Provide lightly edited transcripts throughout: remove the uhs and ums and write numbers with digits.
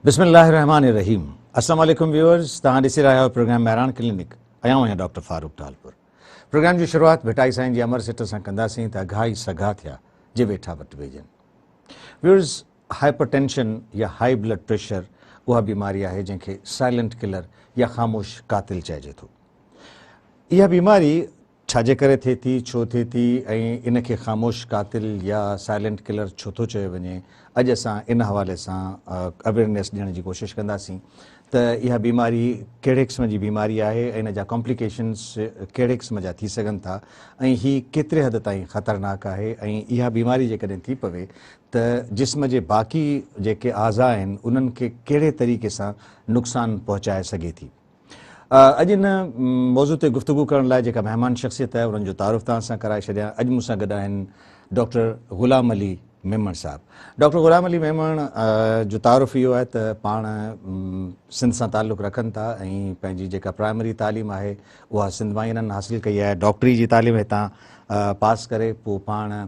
بسم الله الرحمٰن الرحيم السلام عليڪم ويورز توهان ڏسي رهيا آهيو پروگرام مهراڻ ڪلينڪ ۽ آئون آهيان ڊاڪٽر فاروق ٽالپر پروگرام جي شروعات ڀٽائي سائين جي امر سٽ سان ڪنداسين ته اگها ئي سگها ٿيا جي ويٺا وٽ ويجن ويورز هائپر ٽينشن يا هائي بلڊ پريشر اها بيماري آهي جنهن کي سائلنٽ ڪلر يا خاموش قاتل چئجي ٿو اها بيماري ڇا جي ڪري ٿئي ٿي، ڇو ٿئي ٿي ۽ ان کي خاموش قاتل يا سائلنٽ ڪلر ڇو ٿو چيو وڃي، اڄ اسان ان حوالي سان اويئرنيس ڏيڻ جي ڪوشش ڪنداسين ته اها بيماري ڪهڙي قسم جي بيماري آهي ۽ ان جا ڪامپليڪيشنز ڪهڙي قسم جا ٿي سگهن ٿا ۽ هي ڪيتري حد تائين خطرناڪ آهي ۽ اها بيماري جيڪڏهن ٿي پوي ته جسم جي باقي جيڪي اعضا آهن انهن کي ڪهڙي طريقي سان نقصان پهچائي سگهي ٿي. اڄ ان موضوع تي گفتگو ڪرڻ لاء جيڪا مهمان شخصيت آهي انهن جو تعارف توهان سان ڪرائي ڇڏيان. اڄ مون سان گڏ آهن ڊاڪٽر غلام علي ميمڻ صاحب. ڊاڪٽر غلام علي ميمڻ جو تعارف اهو آهي ته پاڻ سنڌ سان تعلق رکن ٿا ۽ پنهنجي جيڪا پرائمري تعليم آهي اها سنڌ مان ئي انهن حاصل ڪئي آهي. ڊاڪٽري جي تعليم هتان پاس ڪري پوء پاڻ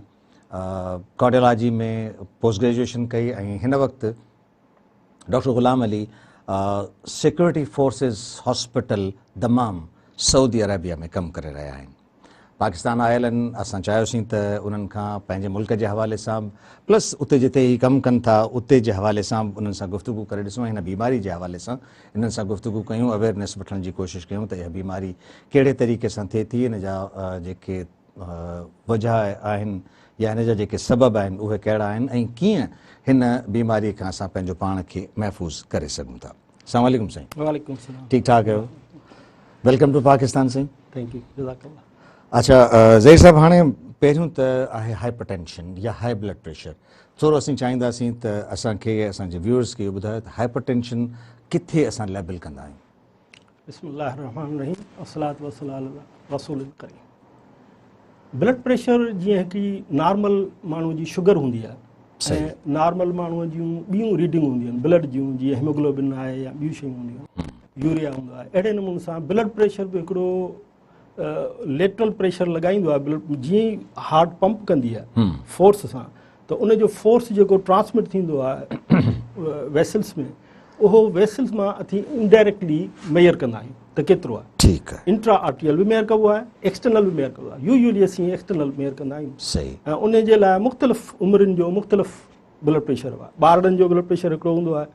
ڪارڊيالاجي ۾ پوسٽ گريجوئيشن ڪئي ۽ هن وقت doctor Ghulam Ali security forces hospital Dammam Saudi Arabia ۾ ڪم ڪري رهيا آهن. پاڪستان آيل آهن اسان چاهيوسين ته انهن کان پنهنجي ملڪ جي حوالي سان پلس اتي جتي هي ڪم ڪن ٿا اتي جي حوالي سان به انهن سان گفتگو ڪري ڏسون ۽ هن بيماري جي حوالي سان انهن سان گفتگو ڪيون اويئرنيس وٺڻ جي ڪوشش ڪيون ته اها بيماري ڪهڙي طريقي سان ٿئي ٿي ان جا جيڪي وجهه آهن يا هن جا جيڪي سبب آهن اهي ڪهڙا آهن ۽ ڪيئن هن بيماري کان اسان پنهنجو پاڻ کي محفوظ ڪري سگهون ٿا. السلام عليڪم سائين. وعليڪم السلام. ٺيڪ ٺاڪ آهيو؟ Welcome to Pakistan سائين. Thank you جزاڪ الله. اڇا ظهير صاحب هاڻي پهريون ته آهي هائپر ٽينشن يا هائي بلڊ پريشر ٿورو اسين چاهينداسين ته اسان کي اسان جي ويورز کي اهو ٻڌايو ته هائپر ٽينشن ڪٿي اسان ليبل ڪندا آهيون؟ بسم الله الرحمن الرحيم والصلاه والسلام علي رسول الڪريم بلڊ پريشر جيئن هڪڙي نارمل ماڻهو جي شگر هوندي آهي ۽ نارمل ماڻهو جون ٻيون ريڊنگ هونديون آهن بلڊ جون جيئن هيموگلوبن آهي يا ٻيون شيون هونديون آهن يوريا هوندو آهي اهڙي نموني سان بلڊ پريشر به هڪڙو ليٽرل پريشر لڳائيندو آهي بلڊ جيئن ئي هارٽ پمپ ڪندي آهي فورس سان ته ان جو فورس جيڪو ٽرانسمٽ ٿيندو آهي ويسلس ۾ اهو ويسلس مان اٿي انڊائريڪٽلي ميئر ڪندا آهيون ته ڪيترو آهي ٺيڪ آهي انٽرا آرٽريل به ميئر ڪبو آهي ايڪسٽرنل به ميئر ڪبو آهي يوزولي اسين ايڪسٽرنل ميئر ڪندا آهيون صحيح ۽ ان جي لاء مختلف عمرن جو مختلف بلڊ پريشر آهي ٻارڙن جو بلڊ پريشر هڪڙو هوندو آهي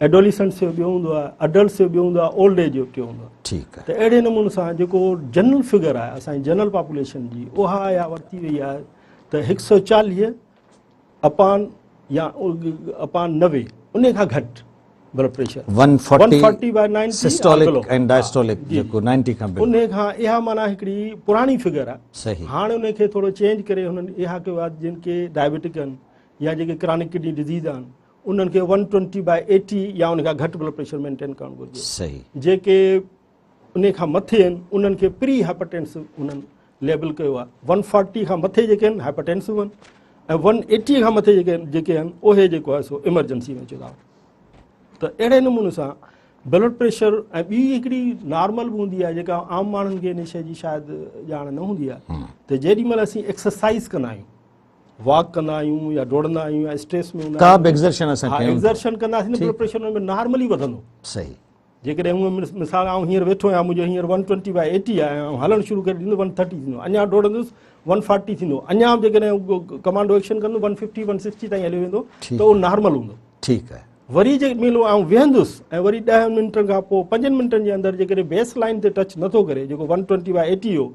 ايڊوليسنٽس جو ٻيو هوندو آهي اڊلٽس جو ٻيو هوندو آهي اولڊ ايج جو ٽيون هوندو آهي ٺيڪ آهي ته اهڙي نموني سان جيڪو جنرل فگر آهي اسان جي جنرل پاپوليشن جي اها اها ورتي وئي آهي ته هڪ سو چاليهه اپان يا اپان 90 ان کان گهٽ blood pressure 140 by 90 systolic ۽ diastolic جيڪو 90 کان ان کان اها معنيٰ هڪڙي پراڻي فگر آهي صحيح هاڻي ان کي ٿورو چينج ڪري هنن اها ڪيو آهي جن کي ڊائبيٽڪ آهن يا جيڪي ڪرانڪ ڪڊني ڊزيز آهن انهن کي 120 باء 80 يا ان کان گهٽ بلڊ پريشر مينٽين ڪرڻ گهرجي صحيح جيڪي ان کان مٿي آهن انهن کي پري هائپرٽينسو انهن ليبل ڪيو آهي 140 کان مٿي جيڪي آهن هائپرٽينسو آهن ۽ 180 کان مٿي جيڪي جيڪي آهن اهي جيڪو آهي سو ايمرجنسي ۾ اچي ٿا ته اهڙي نموني سان بلڊ پريشر ۽ ٻي هڪڙي نارمل به هوندي آهي جيڪا عام ماڻهن کي ان شيء جي شايد ڄاڻ نه هوندي آهي ته جيڏي مهل اسين ايڪسرسائز ڪندا آهيون واڪ ڪندا آهيون يا ڊوڙندا آهيون يا اسٽريس ۾ هوندا ڪا به ايگزرشن اسان ڪيون ايگزرشن ڪنداسين نه بلڊ پريشر ان ۾ نارملي وڌندو صحيح جيڪڏهن هونء مثال آئون هينئر ويٺو آهيان منهنجو هينئر 120 باء 80 آهي آئون هلڻ شروع ڪري ڏيندو 130 ٿيندو اڃا ڊوڙندس 140 ٿيندو اڃا به جيڪڏهن ڪمانڊو ايڪشن ڪندو 150 160 تائين هليو ويندو ته اهو نارمل هوندو ٺيڪ آهي وري جي مهل آئون ويهندس ۽ وري 10 منٽن کان پوء 5 منٽن جي اندر جيڪڏهن بيس لائن تي ٽچ نٿو ڪري جيڪو 120 باء 80 هو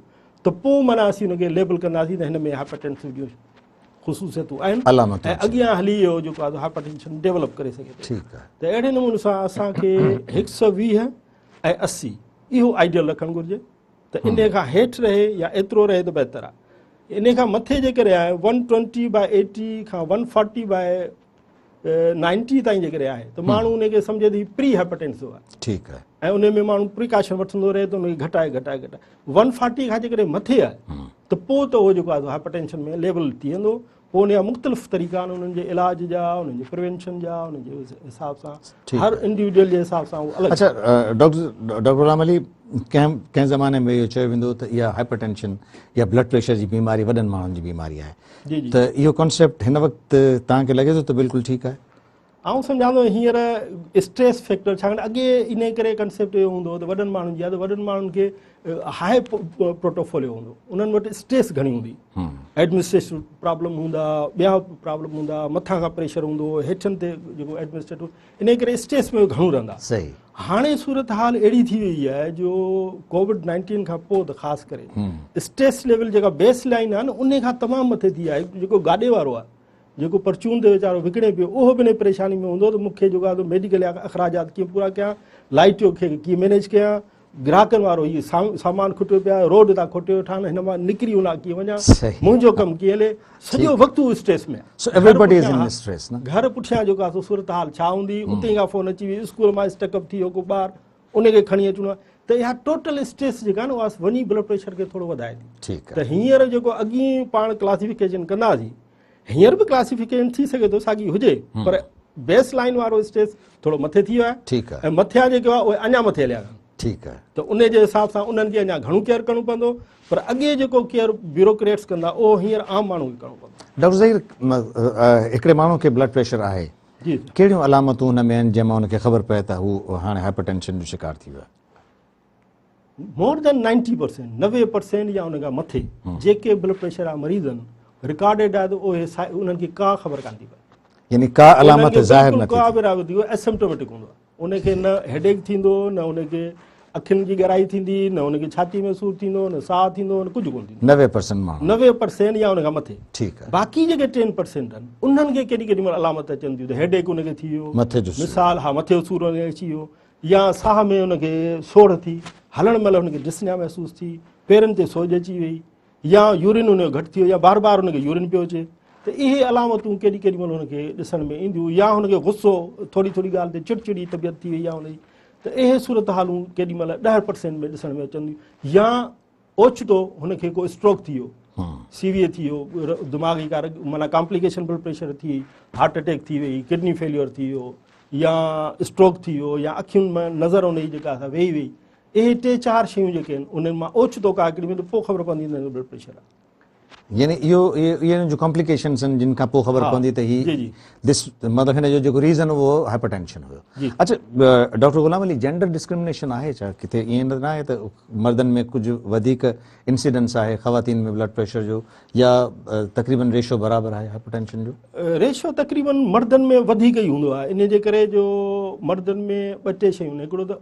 ته پوء معنيٰ اسين ان کي ليبل ڪنداسين ته هن ۾ هائپرٽينسو جون خصوصيتون آهن علامتون ۽ اڳيان هلي اهو جيڪو آهي هائپرٽينشن ڊيولپ ڪري سگهي ٿو ٺيڪ آهي ته اهڙي نموني سان اسان کي هڪ سو 20 ۽ 80 اهو آئيڊيل رکڻ گهرجي ته ان کان هيٺ رهي يا ايترو رهي ته بهتر آهي ان کان مٿي جيڪڏهن آهي 120 باء 80 کان 140 باء 90 تائين جيڪڏهن آهي ته ماڻهو ان کي سمجهي ته هي پري هائپرٽينسو آهي ٺيڪ آهي ۽ ان ۾ ماڻهو پريڪاشن وٺندو رهي ته ان کي گهٽائي گهٽائي گهٽائي 140 کان جيڪڏهن مٿي آهي ته پوء ته اهو جيڪو آهي هائپرٽينشن ۾ ليول ٿي ويندو پوء ان جا مختلف طريقا آهن انهن جي علاج جا انهن جي پريونشن جا انهن جي حساب سان هر انڊيويجوئل جي حساب سان اهو الڳ اڇا ڊاڪٽر ڊاڪٽر غلام علي ڪنهن ڪنهن زماني ۾ اهو چيو ويندو ته اها هائپرٽينشن يا بلڊ پريشر جي بيماري وڏن ماڻهن جي بيماري آهي جي جي ته اهو ڪانسيپٽ هن وقت توهان کي لڳي ٿو ته بلڪل ٺيڪ آهي؟ آئون سمجهان ٿو هينئر اسٽريس فيڪٽر، ڇاڪاڻ اڳي ان ڪري ڪنسيپٽ اهو هوندو هو ته وڏن ماڻهن جي آهي ته وڏن ماڻهن کي هاء پروٽوفوليو هوندو، انهن وٽ اسٽريس گهڻي هوندي، ايڊمنسٽريشن پرابلم هوندا، ٻيا پرابلم هوندا، مٿان کان پريشر هوندو هو هيٺن تي جيڪو ايڊمنسٽريٽو، ان ڪري اسٽريس ۾ گهڻو رهندا. هاڻي صورتحال اهڙي ٿي وئي آهي جو ڪووڊ 19 کان پوء ته خاص ڪري اسٽريس ليول جيڪا بيس لائن آهي نه ان کان تمام مٿي ٿي آهي. جيڪو گاڏي وارو آهي، جيڪو پرچون تي ويچارو وڪڻي پيو، اهو به ان پريشاني ۾ هوندو ته مون کي جيڪو آهي ميڊيڪل اخراجات ڪيئن پورا ڪيان، لائٽ جو کي ڪيئن مينيج ڪيان، گراهڪن وارو هي سامان کٽيو پيو آهي، روڊ تان کٽيو ويٺا آهن، هن مان نڪري هن ڪيئن وڃان، منهنجو ڪم ڪيئن هلي، سڄو وقت هو اسٽريس ۾ آهي. So everybody is in stress نه؟ گهر پٺيان جيڪو آهي سو صورتحال ڇا هوندي، اتي کان فون اچي وئي، اسڪول مان اسٽڪ اپ ٿي ويو ڪو ٻار، ان کي کڻي اچڻو آهي، ته اها ٽوٽل اسٽريس جيڪا آهي نه اها وڃي بلڊ پريشر کي ٿورو وڌائي ٿي. ته هينئر جيڪو اڳي پاڻ ڪلاسيفڪيشن ڪنداسين، هينئر به ڪلاسيفڪيشن ٿي سگهي ٿو ساڳي هجي، پر بيس لائن وارو اسٽريس ٿورو مٿي ٿي ويو آهي. ۽ مٿيان جيڪي هئا اهي اڃا مٿي هليا ويا آهن. ته ان جي حساب سان انهن کي اڃا گهڻو ڪيئر ڪرڻو پوندو، پر اڳي جيڪو ڪيئر بيوروڪريٽس ڪندا اهو هينئر عام ماڻهو کي ڪرڻو پوندو. ڊاڪٽر ظهير، هڪڙي ماڻهو کي بلڊ پريشر آهي، ڪهڙيون علامتون ان ۾ آهن جنهن مان ان کي خبر پئي ته هو هاڻي هائپر ٽينشن جو شڪار ٿي ويو آهي؟ مور دين 90%، 90% يا ان کان مٿي جيڪي بلڊ پريشر جا مريض آهن رڪارڊيڊ آهي ته اهي انهن کي ڪا خبر ڪانه ٿي پئي، يعني ڪا علامت ظاهر نه ٿي، ڪا به علامت ٿي، اسيمپٽوميٽڪ هوندو آهي، ان کي نه هيڊيڪ ٿيندو، نه ان کي اکين جي ڳرائي ٿيندي، نه ان کي ڇاتي ۾ سور ٿيندو، نه ساهه ٿيندو، نه ڪجهه ڪونه ٿيندو. 90% ماڻهو. 90% يا ان کان مٿي. ٺيڪ آهي. باقي جيڪي 10% آهن انهن کي ڪيڏي ڪيڏي مهل علامت اچن ٿيون ته هيڊيڪ ان کي ٿي ويو، مٿي جو سور. مثال، ها مٿي جو سور ان کي اچي ويو، يا ساهه ۾ ان کي سوڙهه ٿي، هلڻ مهل هن کي ڊسنيا محسوس ٿي، پيرن تي سوڄ اچي وئي، يا يورين ان جو گهٽ ٿي ويو، يا بار بار ان کي يورين پيو اچي، ته اهي علامتون ڪيڏي ڪيڏي مهل هن کي ڏسڻ ۾ اينديون، يا هن کي غصو، ٿوري ٿوري ڳالهه تي چڙچڙي طبيعت ٿي وئي يا هن جي، ته اهي صورتحالون ڪيڏي مهل 10% ۾ ڏسڻ ۾ اچن ٿيون، يا اوچتو هن کي ڪو اسٽروڪ ٿي ويو، سي وي اي ٿي ويو، دماغي ڪا معنيٰ ڪامپليڪيشن بلڊ پريشر ٿي وئي، هارٽ اٽيڪ ٿي وئي، ڪڊني فيليور ٿي ويو، يا اسٽروڪ ٿي ويو، يا اکين مان نظر ان جي جيڪا سا ويهي وئي، اهي ٽي چار شيون جيڪي آهن انهن مان اوچتو ڪا هڪڙي ۾ ته پوء خبر پوندي ته بلڊ پريشر آهي. يعني اهو اهي ان جون ڪامپليڪيشنس آهن جن کان پوء خبر پوندي ته هي دس مطلب هن جو جيڪو ريزن هو هائپر ٽينشن هيو. اچا doctor Ghulam Ali, gender discrimination آهي ڇا ڪٿي؟ ائين نه آهي ته مردن ۾ ڪجهه وڌيڪ انسيڊنس آهي خواتين ۾ بلڊ پريشر جو، يا تقريبن ريشو برابر آهي هائپر ٽينشن جو؟ ريشو تقريبن مردن ۾ وڌيڪ ئي هوندو آهي، ان جي ڪري جو مردن ۾ ٻه ٽي شيون آهن، هڪڙو ته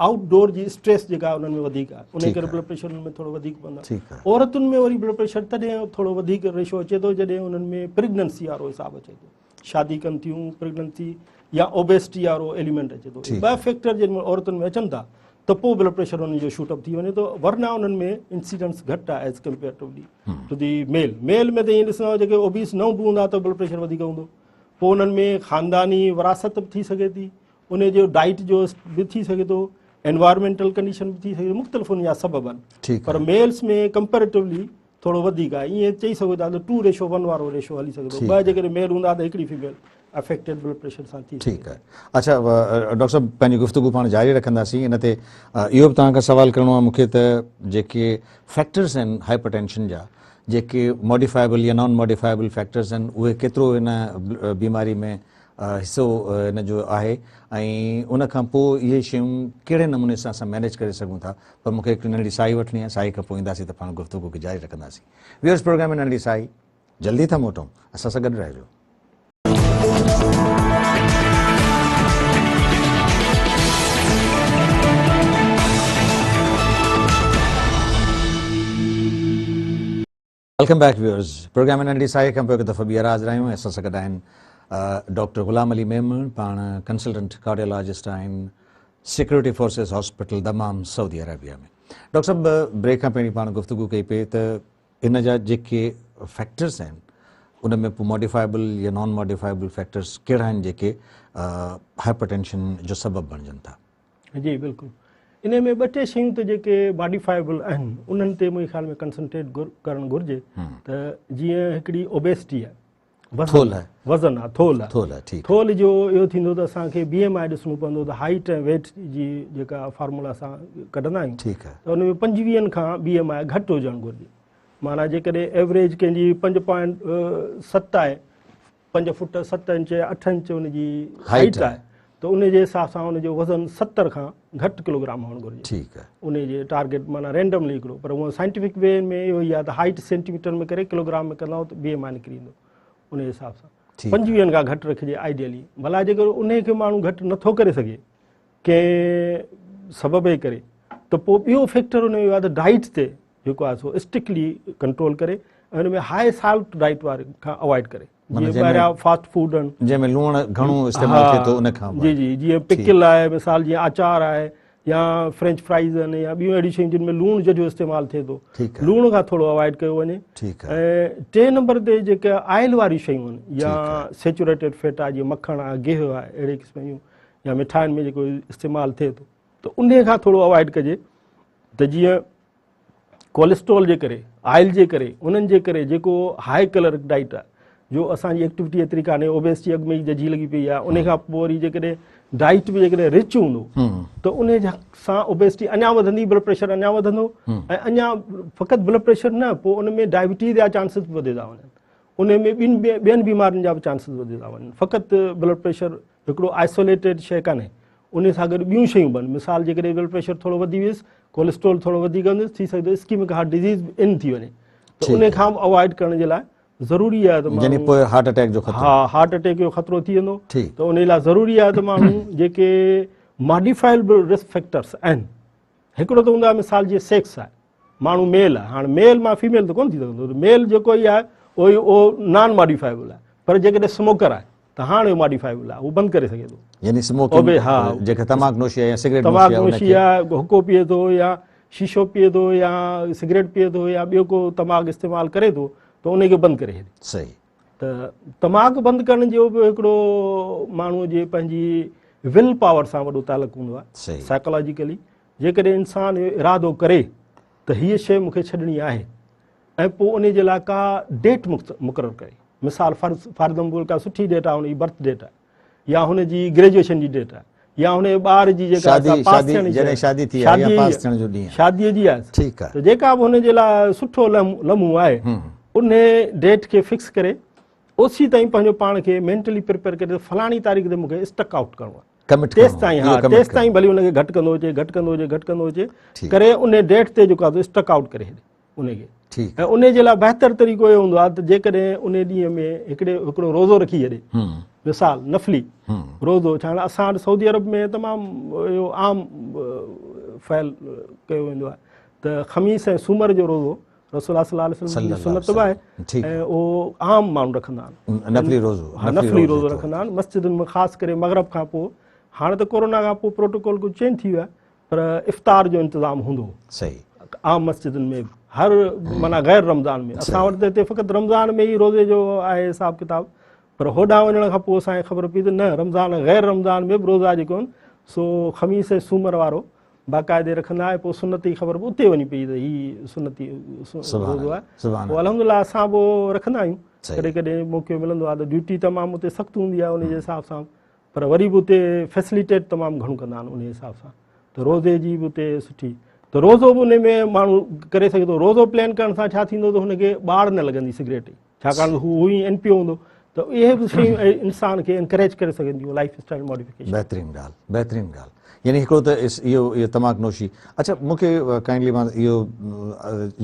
آئوٽ ڊور جي اسٽريس جيڪا انهن ۾ وڌيڪ آهي، ان ڪري بلڊ پريشر انهن ۾ ٿورو وڌيڪ پوندو آهي. عورتن ۾ وري بلڊ پريشر تڏهن ٿورو وڌيڪ ريشو اچي ٿو جڏهن انهن ۾ پريگننسي وارو حساب اچي ٿو، شادي ڪن ٿيون، پريگننسي يا اوبيسٽي وارو ايليمينٽ اچي ٿو. ٻه فيڪٽر جن عورتن ۾ اچن ٿا ته پوء بلڊ پريشر انهن جو شوٽ اپ ٿي وڃي ٿو، ورنه انهن ۾ انسيڊنس گهٽ آهي as compare to the to the male. Male ۾ ته ائين ڏسندا جيڪي اوبيس نه به هوندا ته بلڊ پريشر وڌيڪ هوندو. پوء انهن ۾ خانداني وراثت به ٿي سگهي ٿي، ان جو ڊائيٽ جو به ٿي سگهي ٿو، انوائرمينٽل ڪنڊيشن به ٿي سگهي ٿي، مختلف ان جا سبب آهن، پر ميلز ۾ ڪمپيريٽولي ٿورو وڌيڪ آهي. ائين چئي سگهو ٿا ته ٽو ريشو ون وارو ريشو هلي سگهي ٿو، ٻه جيڪڏهن ميل هوندا ته هڪڙي فيميل افيڪٽيڊ بلڊ پريشر سان ٿي سگهي. ٺيڪ آهي. اڇا ڊاڪٽر صاحب، پنهنجي گفتگو پاڻ جاري رکنداسين، ان تي اهو به توهان کان سوال ڪرڻو آهي مون کي ته جيڪي فيڪٽرز آهن هائپر ٽينشن جا، جيڪي ماڊيفائبل يا نان ماڊيفائبل فيڪٽرز آهن، اهي ڪيترو هن بيماري ۾ حصو ان جو آهي ۽ ان کان پوء اهي شيون ڪهڙي نموني سان اسان مينيج ڪري سگهون ٿا. پر مون کي هڪڙي ننڍڙي ساهي وٺڻي آهي، ساهي کان پوء اينداسين ته پاڻ گفتگو کي جاري رکنداسين. ويورز پروگرام ۾ ننڍڙي ساهي، جلدي ٿا موٽون، اسان سان گڏ رهجو. Welcome back viewers, programme ۾ ننڍڙي ساهي کان پوء هڪ دفعو ٻيهر حاضر آهيون ۽ اسان سان گڏ آهن ڊاڪٽر غلام علي ميمڻ، پاڻ ڪنسلٽنٽ ڪارڊيولاجسٽ آهن security forces hospital Dammam Saudi Arabia ۾. Doctor صاحب بريڪ کان پهرين پاڻ گفتگو ڪئي پئي ته ان جا جيڪي فيڪٽرز آهن ان ۾ پوء ماڊيفائبل يا نان ماڊيفائبل فيڪٽرز ڪهڙا آهن جيڪي هائپر ٽينشن جو سبب بڻجن ٿا؟ جي بلڪل، ان ۾ ٻه ٽي شيون ته جيڪي ماڊيفائبل آهن انهن تي منهنجي خيال ۾ ڪنسنٽريٽ ڪرڻ گهرجي. ته جيئن هڪڙي اوبيسٽي آهي، وزن آهي، ٿولهه آهي، ٿولهه جو اهو ٿيندو ته اسان کي بي ايم I ڏسڻو پوندو ته هائيٽ ۽ ويٽ جي جيڪا فارمولا اسان ڪڍندا آهيون ته ان ۾ 25 کان بي ايم I گهٽ هجڻ گهرجي. معنيٰ جيڪڏهن ايوريج ڪنهن جي 5.7 آهي، 5 فوٽ 7 انچ يا 8 انچ ان جي هائيٽ آهي ته ان جي حساب سان ان جو وزن 70 کان گهٽ ڪلوگرام هئڻ گهرجي. ٺيڪ آهي. ان جي ٽارگيٽ معنيٰ رينڊملي هڪڙو پر هونء سائنٽيفڪ وي ۾ اهو ئي آهي ته هائيٽ سينٽيميٽر ۾ ڪري ڪلوگرام ۾ ڪندؤ ته بي ايم I نڪري ايندو ان جي حساب سان 25 کان گهٽ رکجي آئيڊيلي. ڀلا جيڪر ان کي ماڻهو گهٽ نٿو ڪري سگهي ڪنهن سبب جي ڪري ته پوء ٻيو فيڪٽر ان جو آهي ته ڊائيٽ تي جيڪو آهي سو اسٽرڪٽلي ڪنٽرول ڪري ۽ ان ۾ هاء سالٽ ڊائيٽ واري کان اوائڊ ڪري جيئن ٻاهريان فاسٽ فوڊ آهن جنهن ۾ لوڻ گهڻو استعمال ٿئي ٿو ان کان جي جي جيئن پڪل آهي مثال جيئن آچار آهي يا فرينچ فرائيز آهن يا ٻيون اهڙيون شيون جن ۾ لوڻ ججهو استعمال ٿئي ٿو لوڻ کان ٿورو اوائڊ ڪيو وڃي ۽ ٽئين نمبر تي جيڪا آئل واريون شيون آهن يا سيچوريٽيڊ فيٽ آهي جيئن مکڻ آهي گيهه آهي اهڙي قسم جون يا مٺاين ۾ جيڪو استعمال ٿئي ٿو ته انهي کان ٿورو اوائڊ ڪجي ته جيئن ڪوليسٽرول جي ڪري آئل جي ڪري انهن جي ڪري جيڪو هاء ڪلرڪ ڊائٽ آهي جو اسان جي ايڪٽيوٽي ايتري ڪانهي اوبيسٽي اڳ ۾ ئي ججهي لڳي پئي آهي ان کان پوء وري جيڪڏهن ڊائٽ به جيڪڏهن رچ هوندو ته ان سان اوبيسٽي اڃا وڌندي بلڊ پريشر اڃا وڌندو ۽ اڃا فقط بلڊ پريشر نه پوء ان ۾ ڊائبٽيز جا چانسز به وڌي ٿا وڃن ان ۾ ٻين ٻين بيمارين جا به چانسز وڌي ٿا وڃن فقط بلڊ پريشر هڪڙو آئسوليٽيڊ شيء ڪانهي ان سان گڏ ٻيون شيون به آهن مثال جيڪڏهن بلڊ پريشر ٿورو وڌي ويس ڪوليسٽرول ٿورو وڌيڪ هوندس ٿي سگهي ٿو اسڪيمڪ هارٽ ڊزيز به ان ٿي وڃي ته ان کان به اوائڊ ڪرڻ جي لاء ضروري آهي ته يعني پوء هارٽ اٽيڪ جو خطرو ها هارٽ اٽيڪ جو خطرو ٿي ويندو ته ان لاء ضروري آهي ته ماڻهو جيڪي ماڊيفائبل رسڪ فيڪٽرس آهن هڪڙو ته هوندو آهي مثال جيئن سيڪس آهي ماڻهو ميل آهي هاڻي ميل مان فيميل ته ڪونه ٿي سگهندو ميل جيڪو ئي آهي اهو ئي اهو نان ماڊيفائبل آهي پر جيڪڏهن سموڪر آهي ته هاڻ اهو ماڊيفائبل آهي اهو بند ڪري سگهي ٿو يعني سموڪنگ ها جيڪا تماڪ نوشي آهي يا سگريٽ نوشي آهي تماڪ نوشي آهي حڪو پيئي ٿو يا شيشو پيئي ٿو يا سگريٽ پيئي ٿو يا ٻيو ڪو تماڪ استعمال ڪري ٿو ته ان کي بند ڪري ڇڏي صحيح ته تماڪ بند ڪرڻ جو به هڪڙو ماڻهو جي پنهنجي will power سان وڏو تعلق هوندو آهي سائيڪالاجيڪلي جيڪڏهن انسان اهو ارادو ڪري ته هيء شيء مون کي ڇڏڻي آهي ۽ پوء ان جي لاء ڪا ڊيٽ مقرر ڪري مثال فرض فار ايگزامپل ڪا سٺي ڊيٽ آهي هن جي برٿ ڊيٽ آهي يا هن جي گريجوئيشن جي ڊيٽ آهي يا هن جي ٻار جي جيڪا شادي پاس ٿيڻ جڏهن شادي ٿي آهي يا پاس ٿيڻ جو ڏينهن شادي جي آهي ٺيڪ آهي ته جيڪا به هن جي لاء سٺو لمحو آهي ان ڊيٽ کي فڪس ڪري اوسي تائين پنهنجو پاڻ کي مينٽلي پريپيئر ڪري ته فلاڻي تاريخ تي مون کي اسٽڪ آئوٽ ڪرڻو آهي ڪمٽ تيستائين ها تيستائين ڀلي ان کي گهٽ ڪندو اچي گهٽ ڪندو اچي گهٽ ڪندو اچي ڪري ان ڊيٽ تي جيڪو آهي اسٽڪ آئوٽ ڪري ڇڏي ان کي ٺيڪ ۽ ان جي لاء بهتر طريقو اهو هوندو آهي ته جيڪڏهن ان ڏينهن ۾ هڪڙي هڪڙو روزو رکي ڇڏي مثال نفلي روزو ڇاڪاڻ اسان وٽ سعودي عرب ۾ تمام اهو عام فعل ڪيو ويندو آهي ته خميس ۽ سومر جو روزو رسول الله صلي الله عليه وسلم جي سنت به آهي ۽ اهو عام ماڻهو رکندا آهن نفلي روزو ها نفلي روزو رکندا آهن مسجدن ۾ خاص ڪري مغرب کان پوء هاڻي ته ڪورونا کان پوء پروٽوڪول ڪجهه چينج ٿي ويو آهي پر افطار جو انتظام هوندو هو صحيح عام مسجدن ۾ هر معنيٰ غير رمضان ۾ اسان وٽ ته هتي فقط رمضان ۾ ئي روزي جو آهي حساب ڪتاب پر هوڏانهن وڃڻ کان پوء اسان کي خبر پئي ته نه رمضان غير رمضان ۾ به روزا جيڪو آهن سو خميس ۽ سومر وارو باقاعدي رکندا ۽ پوء سنت جي خبر به اتي وڃي پئي ته هي سنتي روزو آهي پوء الحمدلله اسان به رکندا آهيون ڪڏهن ڪڏهن موقعو ملندو آهي ته ڊيوٽي تمام اتي سخت هوندي آهي ان جي حساب سان پر وري به اتي فيسليٽيٽ تمام گهڻو ڪندا آهن ان حساب سان ته روزي جي به اتي سٺي ته روزو به ان ۾ ماڻهو ڪري سگهي ٿو روزو پلان ڪرڻ سان ڇا ٿيندو ته هن کي ٻاڙ نه لڳندي سگريٽ جي ڇاڪاڻ ته هو هو ئي اين پي او هوندو ته اهي به شيون انسان کي انڪريج ڪري سگهن ٿيون لائف اسٽائل ماڊيفڪيشن. بهترين ڳالهه بهترين ڳالهه يعني هڪڙو ته اهو اهو تماڪ نوشي اڇا مون کي ڪائنڊلي مان اهو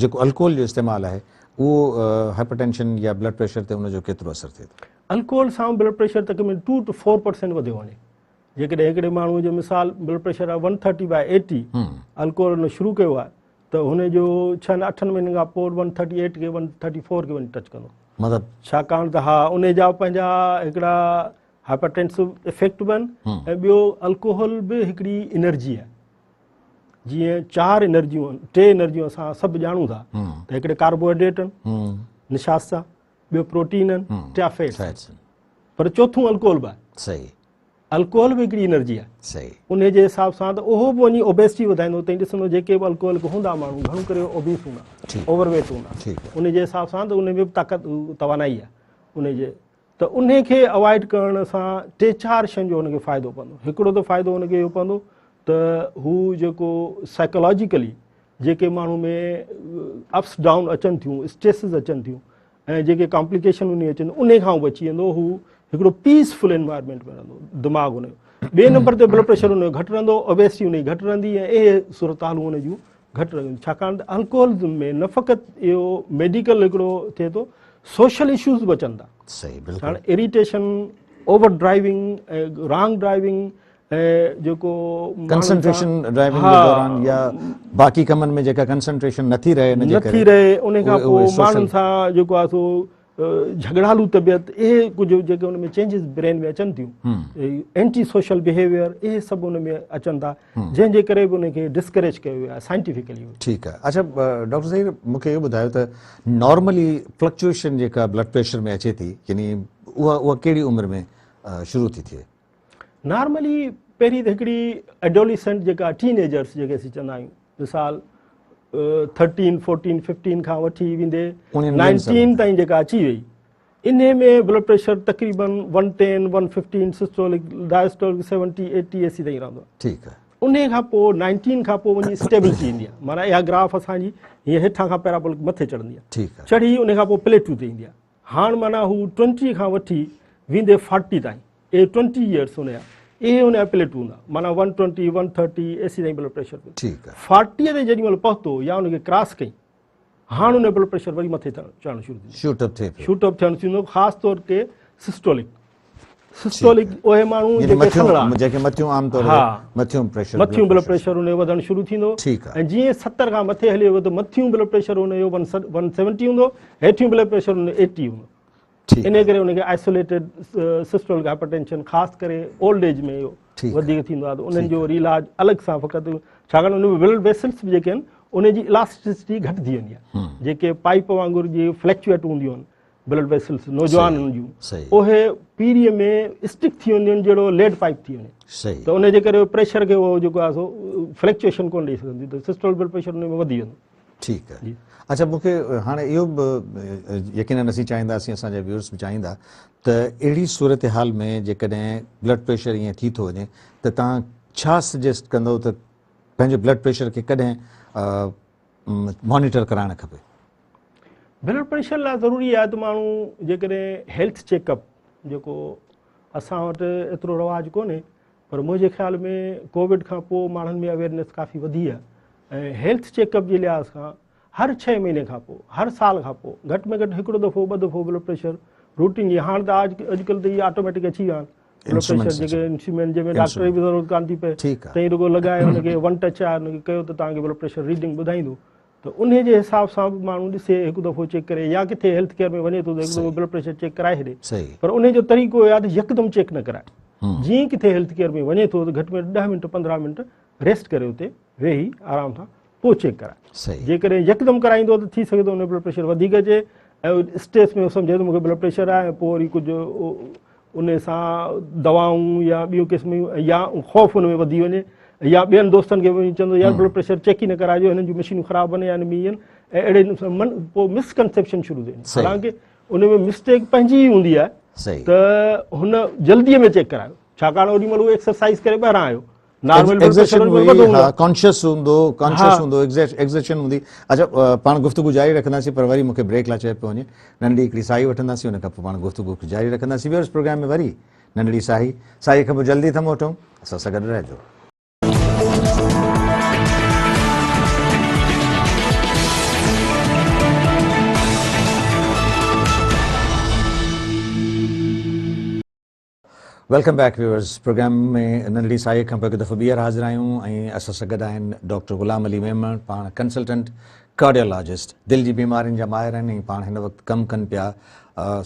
جيڪو الڪوهل جو استعمال آهي اهو هائپر ٽينشن يا بلڊ پريشر تي ان جو ڪيترو اثر ٿئي ٿو؟ الڪوهل سان بلڊ پريشر تقريبن 2 ٽو 4% وڌيو وڃي جيڪڏهن هڪڙي ماڻهو جو مثال بلڊ پريشر آهي 130 باء 80 الڪوهل هن شروع ڪيو آهي ته هن جو ڇهن اٺن مهينن کان پوء ون ٿرٽي ايٽ کي ون ٿرٽي فور کي وڃي ٽچ ڪندو. مطلب ڇاڪاڻ ته ها ان جا پنهنجا هڪڙا هائپرٽينسو افيڪٽ به آهن ۽ ٻيو الڪوهل به هڪڙي انرجي آهي جيئن چار انرجيون آهن ٽي انرجيون اسان سڀ ڄاڻون ٿا ته هڪڙي ڪاربوهائيڊريٽ آهن نشاستا ٻيو پروٽين آهن ٽيا فيٽس آهن پر چوٿون الڪوهل به آهي صحيح الڪوهل به هڪڙي انرجي آهي صحيح انهي جي حساب سان ته اهو به وڃي اوبيسٽي وڌائيندو تئين ڏسندو جيڪي به الڪوهلڪ هوندا ماڻهو گهڻو ڪري اوبيس هوندا اوور ويٽ هوندا انهي جي حساب سان ته انهي ۾ به طاقت توانائي آهي انهي جي ته انهي کي اوائڊ ڪرڻ سان ٽي چار شين جو هن کي فائدو پوندو هڪڙو ته فائدو هن کي اهو پوندو ته هو جيڪو سائيڪالاجيڪلي جيڪي ماڻهو ۾ اپس ڊائون اچن ٿيون اسٽريسز اچن ٿيون ۽ جيڪي ڪامپليڪيشن ان اچن ان کان بچي ويندو. هو هڪڙو پيسفل انوائرمينٽ ۾ رهندو دماغ ان جو. ٻئي نمبر تي بلڊ پريشر ان جو گهٽ رهندو، اوبيسٽي ان جي گهٽ رهندي ۽ اهي صورتحالون ان جون گهٽ رهنديون. ڇاڪاڻ ته الڪوهلزم ۾ نه فقط اهو ميڊيڪل هڪڙو ٿئي ٿو، سوشل اشوز به اچن ٿا. صحيح بلڪل. هاڻي irritation, over driving ۽ wrong driving ۽ جيڪو ڪنسنٽريشن ڊرائيونگ جي دوران يا باقي ڪمن ۾ جيڪا ڪنسنٽريشن نٿي رهي ان جي ڪري نٿي رهي، ان کان پوء ماڻهن سان جيڪو آهي سو جهڳڙالو طبيعت، اهي ڪجهه جيڪي ان ۾ چينجز برين ۾ اچن ٿيون، اينٽي سوشل بيهيويئر، اهي سڀ ان ۾ اچن ٿا، جنهن جي ڪري به ان کي ڊسڪريج ڪيو ويو آهي سائنٽيفڪلي. ٺيڪ آهي. اڇا ڊاڪٽر ظهير مون کي اهو ٻڌايو ته نارملي فلڪچوئيشن جيڪا بلڊ پريشر ۾ اچي ٿي يعني اها ڪهڙي عمر ۾ شروع ٿي ٿئي؟ نارملي پهرين ته هڪڙي ايڊوليسنٽ جيڪا ٽين ايجرس جيڪي اسين چوندا آهيون، مثال 13 14 15 کان وٺي ويندي 19 تائين جيڪا اچي وئي، انهي ۾ بلڊ پريشر تقريبن 110 115 سسٽولڪ ڊائسٽولڪ 70 80 80 تائين رهندو آهي. ٺيڪ آهي. انهي کان پوء 19 کان پوء وڃي اسٽيبلٽي ايندي آهي، معنيٰ اها گراف اسان جي هيئن هيٺان کان پيرابولڪ مٿي چڙهندي آهي. ٺيڪ آهي. چڙهي انهي کان پوء پليٽو تي ايندي آهي. هاڻ معنيٰ هو 20 کان وٺي ويندي 40 تائين، اهي 20 ايئرس ان جا، اهي ان جا پليٽو هوندا، معنيٰ 120 130 ايسي تائين بلڊ پريشر پيو. ٺيڪ آهي. 40 تي جيڏي مهل پهتو يا ان کي ڪراس ڪئي، هاڻ ان جو بلڊ پريشر وري مٿي چڙهڻ شروع ٿيندو، شوٽ اپ ٿئي پيو، شوٽ اپ ٿيڻ ٿيندو. خاص طور تي سسٽولڪ، سسٽولڪ اهي ماڻهو جيڪي سنهڙا، جيڪي مٿيون عام طور تي مٿيون پريشر، مٿيون بلڊ پريشر ان جو وڌڻ شروع ٿيندو. ٺيڪ آهي. ۽ جيئن 70 کان مٿي هلي ويو ته مٿيون بلڊ پريشر ان جو 170 هوندو، هيٺيون بلڊ پريشر ان جو 80 هوندو. ٺيڪ. ان ڪري ان کي آئسوليٽيڊ سسٽولڪ هائپرٽينشن خاص ڪري اولڊ ايج ۾ اهو وڌيڪ ٿيندو آهي ته انهن جو وري علاج الڳ سان فقط، ڇاڪاڻ ان ۾ بلڊ ويسلس به جيڪي آهن ان جي الاسٽسٽي گهٽ ٿي ويندي آهي، جيڪي پائپ وانگر جي فلڪچوئيٽ هونديون آهن بلڊ ويسلس نوجوانن جون، اهي پيريء ۾ اسٽڪ ٿي وينديون آهن، جهڙو ليڊ پائپ ٿي وڃي، ته ان جي ڪري پريشر کي اهو جيڪو آهي سو فلڪچوئيشن ڪونه ڏئي سگهنديون ته سسٽول بلڊ پريشر ان ۾ وڌي ويندو. ٺيڪ آهي. اڇا مون کي هاڻي اهو به يقينن اسين چاهينداسين، اسان جا ويورس به چاهيندا ته اهڙي صورتحال ۾ جيڪڏهن بلڊ پريشر ائين ٿي ٿو وڃي ته توهان ڇا سجيسٽ ڪندو ته پنهنجو بلڊ پريشر کي ڪڏهن مانيٽر ڪرائڻ کپي؟ بلڊ پريشر لاء ضروري آهي ته ماڻهو جيڪڏهن هيلٿ چيڪ اپ، جيڪو اسان وٽ ايترو رواج ڪونهي پر منهنجي خيال ۾ ڪووڊ کان پوء ماڻهن ۾ اويئرنيس ڪافي وڌي آهي ۽ هيلٿ چيڪ اپ جي لحاظ کان هر 6 مهيني کان پوء، هر سال کان پوء گهٽ ۾ گهٽ هڪڙو دفعو ٻه دفعو بلڊ پريشر روٽين جي. هاڻ ته اڄڪلهه ته اهي آٽوميٽڪ اچي ويا آهن بلڊ پريشر جيڪي انسٽرومينٽ، جنهن ۾ ڊاڪٽر جي به ضرورت ڪانه ٿي پئي، تئين رڳو لڳائي ان کي ون ٽچ آهي، ان کي ڪيو ته توهان کي بلڊ پريشر ريڊنگ ٻڌائيندو. ته انهي جي حساب سان به ماڻهو ڏسي هڪ دفعو چيڪ ڪري يا ڪٿي هيلٿ ڪيئر ۾ وڃي ٿو ته هڪ دفعو بلڊ پريشر چيڪ ڪرائي ڇڏي، پر انهي جو طريقو اهو آهي ته يڪدم چيڪ نه ڪرائي، جيئن ڪٿي هيلٿ ڪيئر ۾ وڃي ٿو ته گهٽ ۾ گهٽ 10 منٽ 15 منٽ ريسٽ ڪري اتي ويهي آرام سان پوء چيڪ ڪرائي. جيڪڏهن يڪدم ڪرائيندو ته ٿي سگهي ٿو ان جو بلڊ پريشر وڌيڪ اچي ۽ اسٽريس ۾ سمجهي ته مون کي بلڊ پريشر آهي ۽ پوء وري ڪجهه ان سان دوائون يا ٻيون قسم يا خوف ان ۾ وڌي وڃي يا ٻين دوستن کي وڃي چوندو يار بلڊ پريشر چيڪ ئي نه ڪرائجو، هنن جون مشينون خراب آهن يا هن ۾ ائين ۽ اهڙي من پوء مسڪنسيپشن شروع ٿي وڃي، حالانڪه ان ۾ مسٽيڪ پنهنجي ئي هوندي آهي ته هن جلدي ۾ چيڪ ڪرايو، ڇاڪاڻ اوڏي مهل هو ايڪسرسائز ڪري ٻاهران آيو، نارمل بلڊ پريشر وڌو هوندو، ڪانشس هوندو، ڪانشس هوندو، ايگزرشن هوندي. اڇا پاڻ گفتگو جاري رکنداسين پر وري مون کي بريڪ لاء چيو پيو وڃي، ننڍڙي هڪڙي ساهي وٺنداسين ان کان پوء پاڻ گفتگو کي جاري رکنداسين. ويورز پروگرام ۾ وري ننڍڙي ساهي، ساهي کان پوء جلدي ٿا موٽون، اسان سان گڏ رهجو. Welcome back viewers, programme ۾ ننڍڙي ساهي کان پوء هڪ دفعو ٻيهر حاضر آهيون ۽ اسان سان گڏ آهن ڊاڪٽر غلام علي ميمڻ، پاڻ ڪنسلٽنٽ ڪارڊيولاجسٽ، دل جي بيمارين جا ماهر آهن ۽ پاڻ هن وقت ڪم ڪن پيا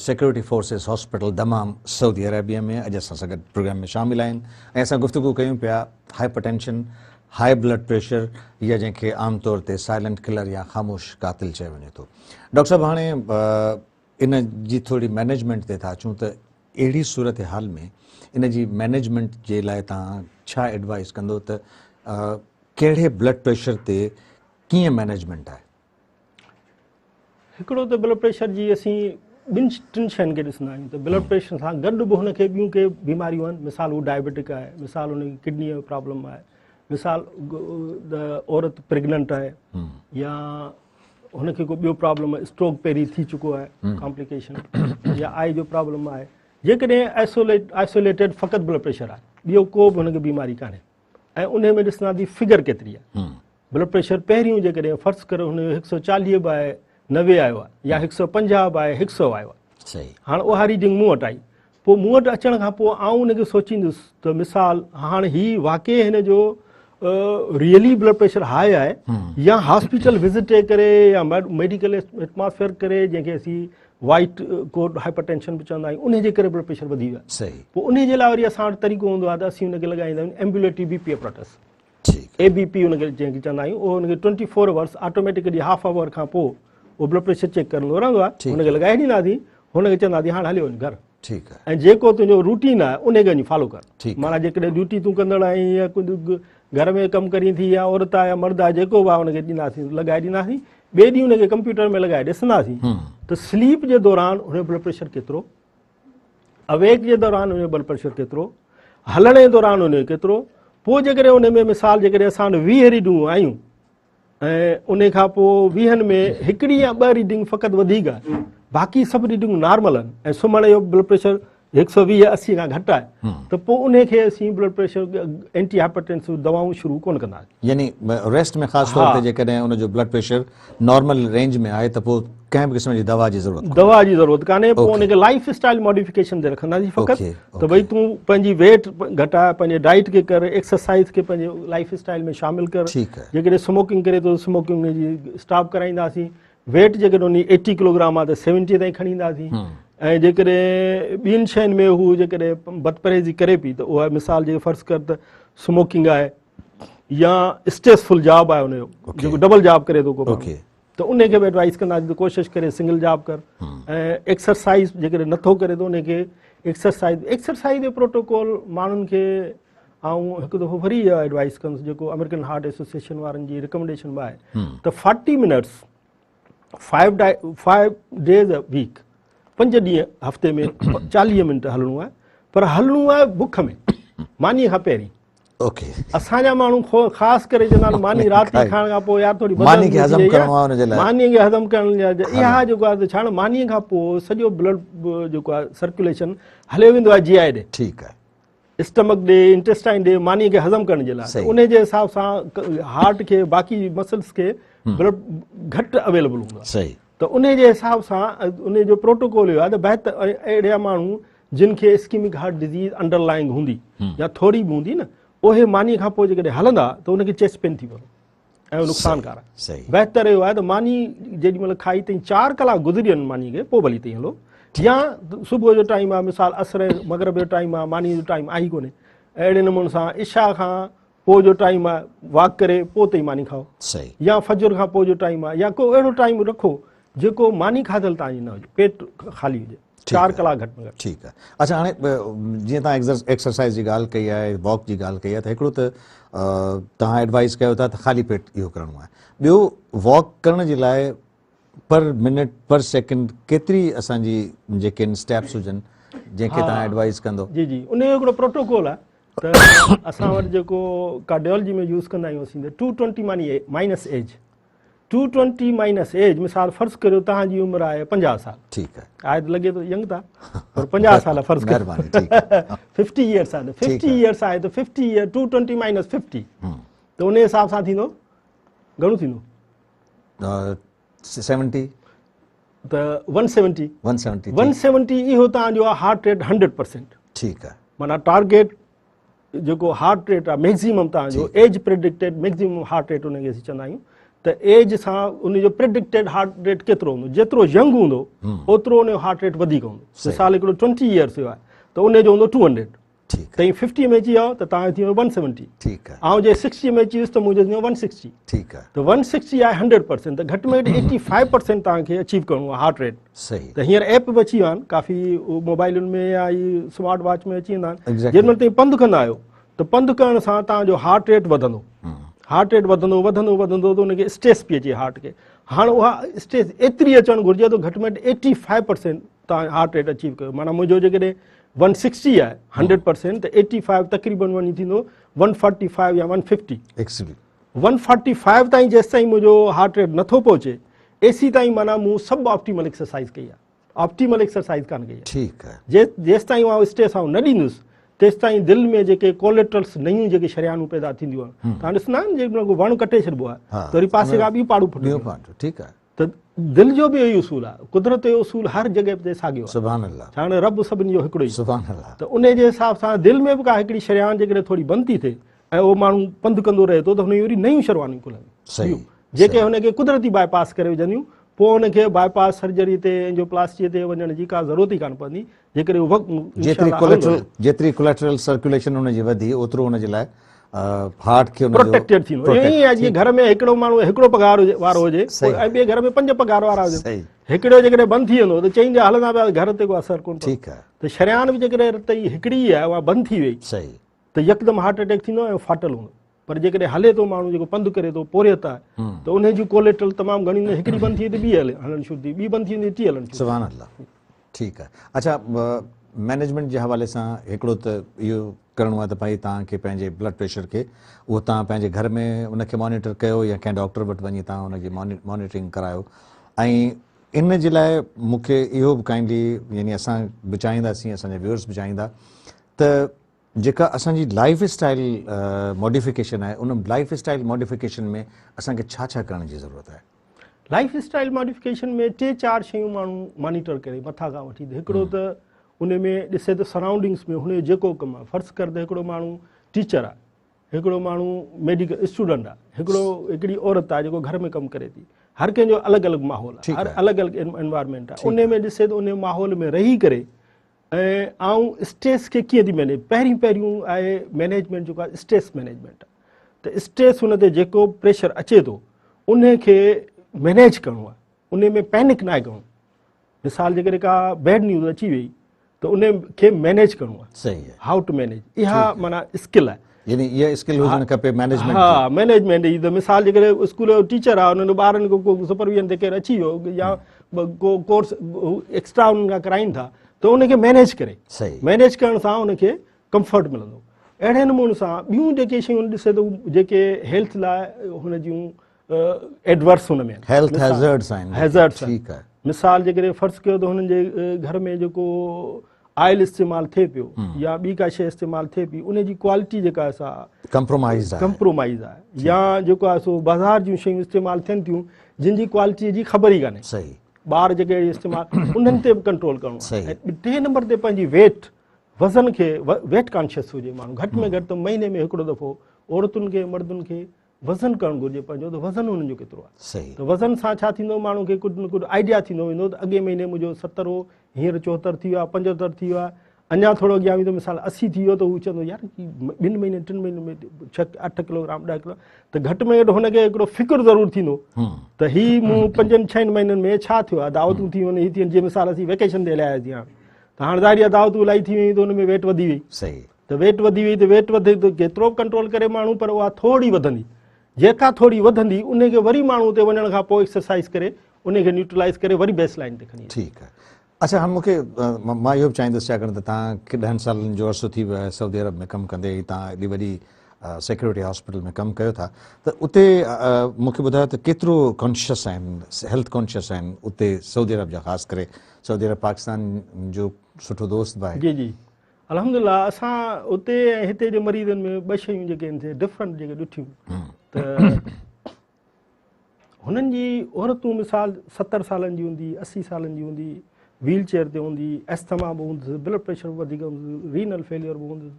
security forces hospital Dammam Saudi Arabia ۾. اڄ اسان سان گڏ پروگرام ۾ شامل آهن ۽ اسان گفتگو ڪيون پيا هائپرٽينشن، هاء بلڊ پريشر يا جنهن کي عام طور تي سائلنٽ ڪلر يا خاموش قاتل چيو وڃي ٿو. ڊاڪٽر صاحب هاڻي ان جي ٿوري مئنيجمينٽ تي ٿا اچون ته اهڙي صورتحال ۾ ان جي مئنيجمينٽ جي لاء توهان ڇا ايڊوائز ڪندو ته ڪهڙي بلڊ پريشر تي ڪيئن مئنيجمينٽ آهي؟ هڪڙو ته بلڊ پريشر جي اسين ٻن ٽن شين کي ڏسندا آهيون ته بلڊ پريشر سان گڏ به هن کي ٻيون ڪي بيماريون آهن، مثال هو ڊائبيٽڪ آهي، مثال هن کي ڪڊني جو پرابلم آهي، مثال عورت پريگننٽ آهي يا هن کي ڪو ٻيو پرابلم آهي، اسٽروڪ پهرين ٿي چڪو آهي، ڪامپليڪيشن يا آئي جو پرابلم آهي. جيڪڏهن آئسوليٽيڊ فقط بلڊ پريشر آهي، ٻيو ڪو به هن کي بيماري ڪانهي، ۽ ان ۾ ڏسنداسين فگر ڪيتري آهي. بلڊ پريشر پهريون جيڪڏهن فرض ڪريو هن جو هڪ سؤ چاليهه باء 90 آيو آهي يا هڪ سؤ پنجاهه باء هڪ سؤ آيو آهي. هاڻ اها ريڊنگ مون وٽ آئي، پوء مون وٽ اچڻ کان پوء آئون ان کي سوچيندس ته مثال هاڻ هي واقعي هن جو ريئلي بلڊ پريشر هاء آهي يا هاسپيٽل وزٽ جي ڪري يا ميڊيڪل ايٽماسفيئر ڪري، جنهن کي اسين وائٽ ڪوٽ هائپر ٽينشن به چوندا آهيون، ان جي ڪري بلڊ پريشر وڌي ويو آهي. پوء ان جي لاء وري اسان وٽ طريقو هوندو آهي ته اسين ان کي لڳائيندا آهيون ايمبوليٽري بي پي اپراٽس، اي بي پي ان کي جنهن کي چوندا آهيون. اهو ان کي 24 آورس آٽوميٽڪلي هاف آور کان پوء اهو بلڊ پريشر چيڪ ڪرندو رهندو آهي. هن کي لڳائي ڏينداسين، هن کي چونداسين هاڻ هليو وڃ گهر، ۽ جيڪو تنهنجو روٽين آهي ان کي وڃي فالو ڪر. معنيٰ جيڪڏهن ڊيوٽي تون ڪندڙ آهين يا ڪجهه گهر ۾ ڪم ڪرين ٿي يا عورت آهي يا مرد آهي، جيڪو به آهي ان کي ڏينداسين، لڳائي ڏينداسين. ٻئي ڏينهن ان کي ڪمپيوٽر ۾ لڳائي ڏسنداسين ته سليپ جي دوران هن جو بلڊ پريشر ڪيترو، اويڪ جي دوران ان جو بلڊ پريشر ڪيترو، هلڻ جي دوران ان جو ڪيترو. پوء جيڪڏهن ان ۾ مثال جيڪڏهن اسان وٽ 20 ريڊنگون آيون ۽ ان کان پوء 20 ۾ هڪڙي يا ٻه ريڊنگ فقط وڌيڪ آهي، باقي سڀ ريڊنگون نارمل آهن ۽ سمهڻ جو بلڊ پريشر هڪ سؤ ويهه اسي کان گهٽ آهي، ته پوء ان کي اسين بلڊ پريشر اينٽي هائپرٽينسو دوائون شروع ڪونه ڪنداسين. يعني ريسٽ ۾ خاص طور تي جيڪڏهن ان جو بلڊ پريشر نارمل رينج ۾ آهي ته پوء ڪنهن به قسم جي دوا جي ضرورت ڪونهي. دوا جي ضرورت ڪانهي، پوء ان کي لائف اسٽائل ماڊيفڪيشن تي رکنداسين فقط، ته ڀئي تون پنهنجي ويٽ گهٽاء، پنهنجي ڊائيٽ کي ڪر، ايڪسرسائز کي پنهنجي لائف اسٽائل ۾ شامل ڪر. جيڪڏهن سموڪنگ ڪري ٿو ته سموڪنگ جي اسٽاپ ڪرائينداسين. ويٽ جيڪڏهن ان 80 ڪلوگرام آهي ته 70 تائين کڻي اينداسين. ۽ جيڪڏهن ٻين شين ۾ هو جيڪڏهن بدپرهيزي ڪري پئي ته اها مثال جي فرض ڪر ته سموڪنگ آهي يا اسٽريسفل جاب آهي ان جو، جيڪو ڊبل جاب ڪري ٿو ڪو ماڻهو، ته ان کي به ايڊوائز ڪنداسين ته ڪوشش ڪري سنگل جاب ڪر. ۽ ايڪسرسائز جيڪڏهن نٿو ڪري ته ان کي ايڪسرسائز جو پروٽوڪول ماڻهن کي آئون هڪ دفعو وري اها ايڊوائز ڪندس، جيڪو آمريڪن هارٽ ايسوسيئيشن وارن جي ريڪمينڊيشن به آهي ته 40 منٽس 5 ڊيز ا ويڪ، 5 ڏينهن هفتي ۾ 40 منٽ هلڻو آهي، پر هلڻو آهي بک ۾ مانيء کان پهرين. اسان جا ماڻهو خاص ڪري چوندا آهن ماني رات جي کائڻ کان پوء يار ٿوري ماني کي هضم ڪرڻو آهي ان جي لاء، ماني کي هضم ڪرڻ لاء اها جيڪو آهي ڇا نه ماني کان پوء سڄو بلڊ جيڪو آهي سرڪيوليشن هليو ويندو آهي جي آء ڏي، اسٽمڪ ڏي، انٽيسٽائن ڏي، ماني کي هضم ڪرڻ جي لاء. ان جي حساب سان هارٽ کي باقي مسلس کي بلڊ گهٽ اويليبل هوندو آهي. ته ان جي حساب سان ان جو پروٽوڪول اهو آهي ته بهتر اهڙا ماڻهو جن کي ischaemic heart disease under lying هوندي يا ٿوري به هوندي نه، اهي ماني کان پوء جيڪڏهن هلندا ته ان کي چيسٽ پين ٿي پوندو ۽ اهو نقصانڪار آهي. بهتر اهو آهي ته ماني جيڏي مهل کائي تائين 4 ڪلاڪ گذري وڃن ماني کي، پوء ڀلي تائين هلو، يا صبح جو ٽائيم آهي مثال عصر ۽ مغرب جو ٽائيم آهي، ماني جو ٽائيم آهي ئي ڪونهي، اهڙي نموني سان عشاء کان پوء جو ٽائيم آهي واڪ ڪري پوء تائين ماني کائو، يا فجر کان پوء جو ٽائيم آهي، يا ڪو اهڙو ٽائيم رکو جيڪو ماني کاڌل تان جي نه هجي، پيٽ خالي هجي، 4 ڪلاڪ گهٽ ۾ گهٽ. ٺيڪ آهي. اڇا هاڻي جيئن توهان ايڪسرسائز جي ڳالهه ڪئي آهي، واڪ جي ڳالهه ڪئي آهي، ته هڪڙو ته توهان ايڊوائز ڪيو ٿا ته خالي پيٽ اهو ڪرڻو آهي، ٻيو واڪ ڪرڻ جي لاء پر منٽ پر سيڪنڊ ڪيتري اسان جي جيڪي اسٽيپس هجن جنهن کي توهان ايڊوائز ڪندو؟ جي جي ان جو هڪڙو پروٽوڪول آهي ته اسان وٽ جيڪو ڪارڊيولوجي ۾ يوز ڪندا آهيون اسين ته 220 معني مائنس ايج، 220 مائنس ايج، مثال فرض ڪريو توهان جي عمر آهي 50 سال، ٺيڪ آهي، آهي ته لڳي ٿو ينگ ٿا پر 50 سال فرض ڪريو، مهرباني، ٺيڪ آهي. 50 ايئرس آهي، 50 ايئرس آهي ته 50 ايئر 220 مائنس 50 ته ان حساب سان ٿيندو گهڻو ٿيندو؟ 70 ته 170، 170، 170 اهو توهان جو آهي هارٽ ريٽ 100%. ٺيڪ آهي. معنيٰ ٽارگيٽ جيڪو هارٽ ريٽ آهي ميڪزيمم توهان جو ايج پريڊڪٽيڊ ميڪزيمم هارٽ ريٽ ان کي اسين چوندا آهيون ته ايج سان ان جو پريڊڪٽيڊ هارٽ ريٽ ڪيترو هوندو، جيترو ينگ هوندو اوترو ان جو هارٽ ريٽ وڌيڪ هوندو. مثال هڪڙو 20 ايئرس جو آهي ته ان جو هوندو 200، تئين 50 ۾ اچي ويو ته توهان جو ٿي ويو 170. آئون جي 60 ۾ اچي ويس ته منهنجو ٿي ويو 160. ته 160 آهي 100% ته گهٽ ۾ گهٽ 85% توهان کي اچيو ڪرڻو آهي هارٽ ريٽ. ته هينئر ايپ به اچي ويا آهن ڪافي موبائلن ۾ يا هي سمارٽ واچ ۾ اچي ويندا آهن. جنهن مهل توهين پنڌ ڪندا آهيو ته پنڌ ڪرڻ سان توهان جو هارٽ ريٽ وڌندو، هارٽ ريٽ وڌندو وڌندو وڌندو ته ان کي اسٽريس پئي اچي هارٽ کي. هاڻ اها اسٽريس ايتري اچڻ گهرجي ته گهٽ ۾ گهٽ 85% توهان هارٽ ريٽ اچيو ڪيو. معنيٰ منهنجو جيڪڏهن 160 آهي 100% ته 85 تقريبن وڃي ٿيندو 145 يا 150. 145 تائين جيستائين منهنجو هارٽ ريٽ نٿو پهچي، ايسي تائين معنيٰ مون سڀ آپٽيمل ايڪسرسائز ڪئي آهي، آپٽيمل ايڪسرسائز ڪانه ڪئي آهي. ٺيڪ آهي. جيستائين اها اسٽريس آئون نه ڏيندس تيستائين دل ۾ جيڪي ڪوليٽرلس نيون جيڪي شريانون پيدا ٿينديون آهن، توهان ڏسندا آهيو نه جيڪڏهن ڪو وڻ ڪٽي ڇڏبو آهي ته وري پاسي کان ٻي پاڙون ڦٽنديون آهن. ٺيڪ آهي. ته دل جو به اهو ئي اصول آهي، قدرت جو اصول هر جڳهه تي ساڳيو آهي. سبحان الله. ڇاڪاڻ ته رب سڀني جو هڪڙو ئي. سبحان الله. ته ان جي حساب سان دل ۾ به ڪا هڪڙي شريان جيڪڏهن ٿوري بند ٿي ٿئي ۽ اهو ماڻهو پنڌ ڪندو رهي ٿو ته هن جون وري نيون شروانيون کلنديون. صحيح. جيڪي هن کي قدرتي باء پاس ڪري وجهنديون، پوء هن کي باء پاس سرجري تي اينجيوپلاسٽي تي وڃڻ جي ڪا ضرورت ئي ڪانه پوندي، جيڪڏهن اهو وقت جيتري ڪوليٽرل جيتري ڪوليٽرل سرڪيوليشن ان جي وڌي اوترو ان جي لاء هارٽ کي ان جو پروٽيڪٽيڊ ٿيندو. ائين ئي آهي جيئن گهر ۾ هڪڙو ماڻهو هڪڙو پگهار وارو هجي ۽ ٻئي گهر ۾ پنج پگهار وارا هجن، هڪڙو جيڪڏهن بند ٿي ويندو ته چئن جا هلندا پيا گهر تي ڪو اثر ڪونه پوندو. ٺيڪ آهي. ته شريان به جيڪڏهن رت جي هڪڙي ئي آهي اها بند ٿي وئي ته يڪدم هارٽ اٽيڪ ٿيندو ۽ فاٽل هوندو. پر جيڪڏهن هلي ٿو ماڻهو جيڪو پنڌ ڪري ٿو پورهيت آهي ته ان جون ڪوليٽرل تمام گهڻيون آهن، هڪڙي بند ٿي وئي ته ٻي هلڻ شروع ٿي، ٻي بند ٿي ويندي ٽي هلڻ شروع ٿي. سبحان الله. ٺيڪ آهي. اڇا مئنيجمينٽ جي حوالي سان هڪڙو ته اهو ڪرڻو آهي ته ڀائي توهان کي پنهنجي بلڊ پريشر کي اهو توهان پنهنجي گهر ۾ ان کي مانيٽر ڪيو يا ڪنهن ڊاڪٽر وٽ وڃي توهان ان جي مانيٽرنگ ڪرايو ۽ ان جي لاء مون کي اهو به ڪائنڊلي يعني اسان به چاهينداسين اسان جا ويورس به چاهيندا ته جيڪا اسان جي لائيف اسٽائيل ماڊيفڪيشن آهي ان لائيف اسٽائيل ماڊيفڪيشن ۾ اسان کي ڇا ڇا ڪرڻ جي ضرورت آهي؟ لائيف اسٽائيل ماڊيفڪيشن ۾ ٽي چار شيون ماڻهو مانيٽر ڪري مٿان کان وٺي ته هڪڙو ته ان ۾ ڏسي ته سرائونڊنگس ۾ هن جو جيڪو ڪم آهي، فرض ڪر ته هڪڙو ماڻهو ٽيچر آهي، هڪڙو ماڻهو ميڊيڪل اسٽوڊنٽ آهي، هڪڙو هڪڙي عورت آهي جيڪو گهر ۾ ڪم ڪري ٿي، هر ڪنهن جو الڳ الڳ ماحول آهي، هر الڳ الڳ انوائرمينٽ آهي، ان ۾ ڏسي ته ان ماحول ۾ رهي ڪري ۽ آئون اسٽريس کي ڪيئن ٿي مينيج، پهرين پهريون آهي مينيجمينٽ جيڪو آهي اسٽريس مينيجمينٽ آهي ته اسٽريس ان تي جيڪو پريشر اچي ٿو ان کي مينيج ڪرڻو آهي، ان ۾ پينڪ ناهي ڪرڻو. مثال جيڪڏهن ڪا بيڊ نيوز اچي وئي ته ان کي مينيج ڪرڻو آهي. صحيح آهي. How to manage, اها معنيٰ اسڪل آهي. يعني اها اسڪل هجڻ کپي مينيجمينٽ جي. ها مينيجمينٽ جي ته مثال جيڪڏهن اسڪول جو ٽيچر آهي انهن ٻارن کي ڪو سپرويزن تي ڪير اچي ويو يا ڪو ڪورس ايڪسٽرا انهن کان ڪرائين ٿا ته ان کي مينيج ڪري، مينيج ڪرڻ سان ان کي ڪمفرٽ ملندو. اهڙي نموني سان ٻيون جيڪي شيون ڏسي ٿو جيڪي هيلٿ لاء هن جون ايڊورس هن ۾ آهن، هيلٿ هيزرڊس آهن، هيزرڊس آهن. ٺيڪ آهي. مثال جيڪڏهن فرض ڪيو ته هنن جي گهر ۾ جيڪو آئل استعمال ٿئي پيو يا ٻي ڪا شيء استعمال ٿئي پئي ان جي ڪوالٽي جيڪا آهي سا ڪمپرومائز آهي، ڪمپرومائز آهي، يا جيڪو آهي سو بازار جون شيون استعمال ٿين ٿيون جن جي ڪوالٽي جي خبر ئي ڪانهي. ٻار جيڪي استعمال انهن تي به ڪنٽرول ڪرڻو آهي. ۽ ٽئين نمبر تي پنهنجي ويٽ وزن کي ويٽ ڪانشس هجي ماڻهو، گهٽ ۾ گهٽ ته مهيني ۾ هڪڙو دفعو عورتن کي مردن کي وزن ڪرڻ گهرجي پنهنجو ته وزن انهن جو ڪيترو آهي. ته وزن سان ڇا ٿيندو ماڻهو کي ڪجهه نه ڪجهه آئيڊيا ٿيندو ويندو ته اڳئين مهيني منهنجو 70 هو هينئر 74 ٿي ويو آهي 75 ٿي ويو آهي اڃا ٿورو اڳيان ويندو مثال 80 ٿي ويو ته هو چوندو يار هي ٻن مهينن ٽن مهينن ۾ 6 8 ڪلوگرام 10 ڪلو ته گهٽ ۾ گهٽ هن کي هڪڙو فڪر ضرور ٿيندو ته هي مون پنجن ڇهن مهينن ۾ ڇا ٿيو آهي، دعوتون ٿي ويون هي ٿي ويون، جيئن مثال اسين ويڪيشن تي هليا آياسين هاڻ ته هاڻ ظاهري آهي دعوتون الاهي ٿي ويون ته هن ۾ ويٽ وڌي وئي. ته ويٽ وڌي وئي ته ويٽ وڌي ته ڪيترو به ڪنٽرول ڪري ماڻهو پر اها ٿوري وڌندي، جيڪا ٿوري وڌندي ان کي وري ماڻهو اتي وڃڻ کان پوء ايڪسرسائز ڪري ان کي نيوٽرلائز ڪري وري بيس لائن تي کڻي اچي. ٺيڪ آهي. اڇا هاڻ مون کي مان اهو به چاهيندس ڇاڪاڻ ته توهان کي ڏهن سالن جو عرصو ٿي ويو آهي سعودي عرب ۾ ڪم ڪندي ۽ توهان ايڏي وڏي سيڪيورٽي هاسپيٽل ۾ ڪم ڪيو ٿا ته اتي مون کي ٻڌايو ته ڪيترو ڪانشس آهن هيلٿ ڪانشس آهن اتي سعودي عرب جا، خاص ڪري سعودي عرب پاڪستان جو سٺو دوست به آهي. جي جي الحمدلله اسان اتي ۽ هتي جي مريضن ۾ ٻه شيون جيڪي آهن سي ڊفرنٽ جيڪي ڏٺيون ته هنن جي عورتون مثال 70 سالن جي هوندي 80 سالن جي هوندي ويل چيئر تي هوندي اسٿما به هوندس بلڊ پريشر به وڌيڪ هوندس رينل فيليئر به هوندس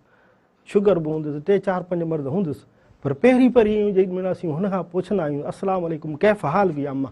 شگر به هوندس 3 4 5 مرض هوندس پر پهرين پهرين جيڏي مهل اسين هن کان پڇندا آهيون السلام عليڪم ڪيف حال يا اما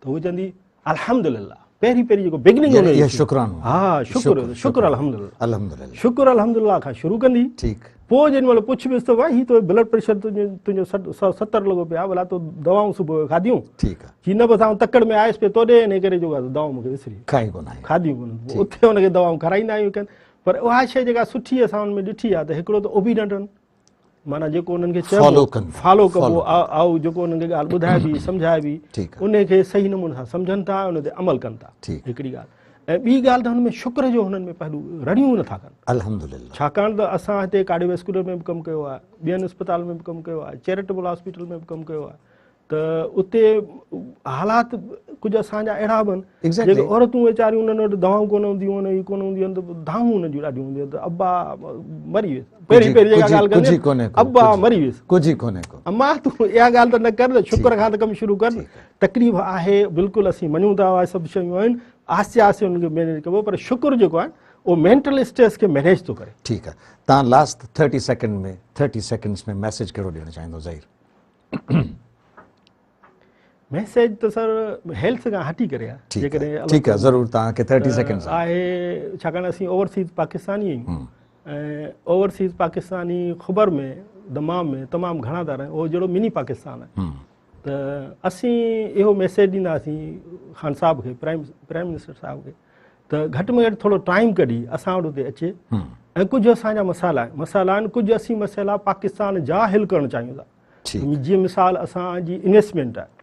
ته هو چوندي الحمدلله پهرين پهرين جيڪو بگننگ يعني اها شڪرانو ها شڪر شڪر الحمدلله الحمدلله شڪر الحمدلله کان شروع ڪندي ٺيڪ پوء جيڏي مهل پڇبس ته ڀائي هي تو بلڊ پريشر تنهنجو 70 لڳو پيو آهي ڀلا تو دوائون صبح جو کاڌيون ٺيڪ آهي چي نه بس آئون تڪڙ ۾ آيس پئي توڏي ان ڪري جو دوائون مون کي وسري کائي ڪونه آيون کاڌيون ڪونه اتي هن کي دوائون کارائيندا آهيون ڪن پر اها شيء جيڪا سٺي اسان ان ۾ ڏٺي آهي ته هڪڙو ته اوبيڊنٽ آهن معنيٰ جيڪو انهن کي چئبو فالو ڪبو آئو جيڪو انهن کي ڳالهه ٻڌائبي سمجهائبي ان کي صحيح نموني سان سمجهن ٿا ان تي عمل ڪن ٿا هڪڙي ڳالهه ۽ ٻي ڳالهه ته هن ۾ شڪر جو هنن ۾ پهلو رڙيون نٿا ڪن الحمدلله ڇاڪاڻ ته اسان هتي ڪارڊيو ويسڪولر ۾ به ڪم ڪيو آهي ٻين اسپتال ۾ به ڪم ڪيو آهي چيريٽيبل هاسپيٽل ۾ به ڪم ڪيو آهي ته اتي حالات ڪجهه اسان جا اهڙا به آهن جيڪي عورتون ويچاريون انهن وٽ دوائون ڪونه هونديون آهن هي ڪونه هونديون آهن ته دانهون انهن جون ڏاڍيون هونديون آهن ته ابا مري ويس پهرين پهرين جيڪا ڳالهه ڪندي ابا مري ويس ڪجهه ئي ڪونهي ڪو اما تون اها ڳالهه ته نه ڪر نه شڪر کان ته ڪم شروع ڪر تڪليف آهي بلڪل اسين مڃون ٿا اهي سڀ شيون آهن آهستي آهستي انهن کي مينيج ڪبو پر شڪر جيڪو آهي اهو مينٽل اسٽريس کي مينيج ٿو ڪري. ٺيڪ آهي تان لاسٽ 30 سيڪنڊ ۾ 30 سيڪنڊز ۾ ميسيج ڪهڙو ڏيڻ چاهيندو ظهير؟ ميسيج ته سر هيلٿ کان هٽي ڪري آهي جيڪڏهن ٺيڪ آهي ضرور توهان کي 30 سيڪنڊز آهي ڇاڪاڻ اسين اوورسيز پاڪستاني آهيون ۽ اوورسيز پاڪستاني خبر ۾ دمام ۾ تمام گهڻا ٿا رهن اهو جهڙو مني پاڪستان آهي ته اسين اهو ميسيج ڏينداسين خان صاحب کي پرائم پرائم منسٽر صاحب کي ته گهٽ ۾ گهٽ ٿورو ٽائيم ڪڍي اسان وٽ اتي اچي ۽ ڪجهه اسان جا مسئلا آهن مسئلا آهن ڪجهه اسين مسئلا پاڪستان جا حل ڪرڻ چاهيون ٿا جيئن مثال اسان جي انويسٽمينٽ آهي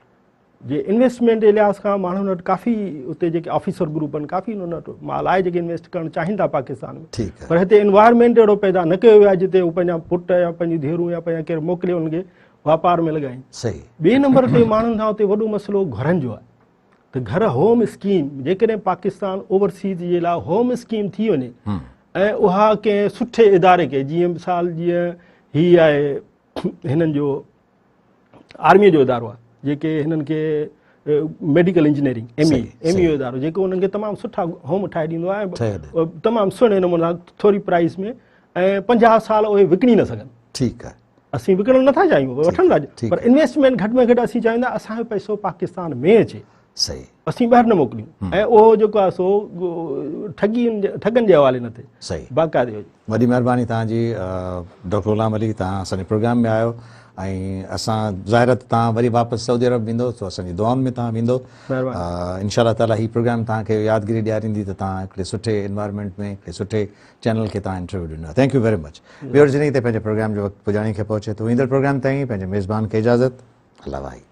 جي انويسٽمينٽ جي لحاظ کان ماڻهن وٽ ڪافي اتي جيڪي آفيسر گروپ آهن ڪافي انهن وٽ مال آهي جيڪي انويسٽ ڪرڻ چاهين ٿا پاڪستان ۾ پر هتي انوائرمينٽ اهڙو پيدا نه ڪيو ويو آهي جتي هو پنهنجا پٽ يا پنهنجون ڌيئرون يا پنهنجا ڪير موڪلي انهن کي واپار ۾ لڳائين ٻئي نمبر تي ماڻهن سان اتي وڏو مسئلو گهرن جو آهي ته گهر هوم اسڪيم جيڪڏهن پاڪستان اوورسيز جي لاء هوم اسڪيم ٿي وڃي ۽ اها ڪنهن سٺي اداري کي جيئن مثال جيئن هي آهي هنن جو آرمي جو ادارو آهي جيڪي هنن کي medical engineering M E M E ادارو جيڪو انهن کي تمام سٺا هوم ٺاهي ڏيندو آهي تمام سهڻي نموني سان ٿوري پرائس ۾ ۽ 50 سال اهي وڪڻي نه سگهن. ٺيڪ آهي. اسين وڪڻڻ نٿا چاهيون وٺڻ ٿا پر انويسٽمينٽ گهٽ ۾ گهٽ اسين چاهيون ٿا اسان جو پئسو پاڪستان ۾ اچي. صحيح. اسين ٻاهر نه موڪليون ۽ اهو جيڪو آهي سو ٺڳي ٺڳن جي حوالي نه ٿئي. صحيح. باقاعدي هجي. وڏي مهرباني توهان جي ڊاڪٽر غلام علي توهان اسان جي پروگرام ۾ آيو ۽ اسان ظاهر آهي ته توهان وري واپس سعودي عرب ويندو سو اسان جي دعائن ۾ توهان ويندو انشاء الله تعالي هي پروگرام توهان کي يادگيري ڏياريندي ته توهان هڪڙي سٺي انوائرمينٽ ۾ هڪڙي سٺي چينل کي توهان انٽرويو ڏنو thank you very much viewers انهي تي پنهنجي پروگرام جو وقت پڄاڻي کي پهچي ٿو ايندڙ پروگرام تائين پنهنجي ميزبان کي اجازت الله واهي.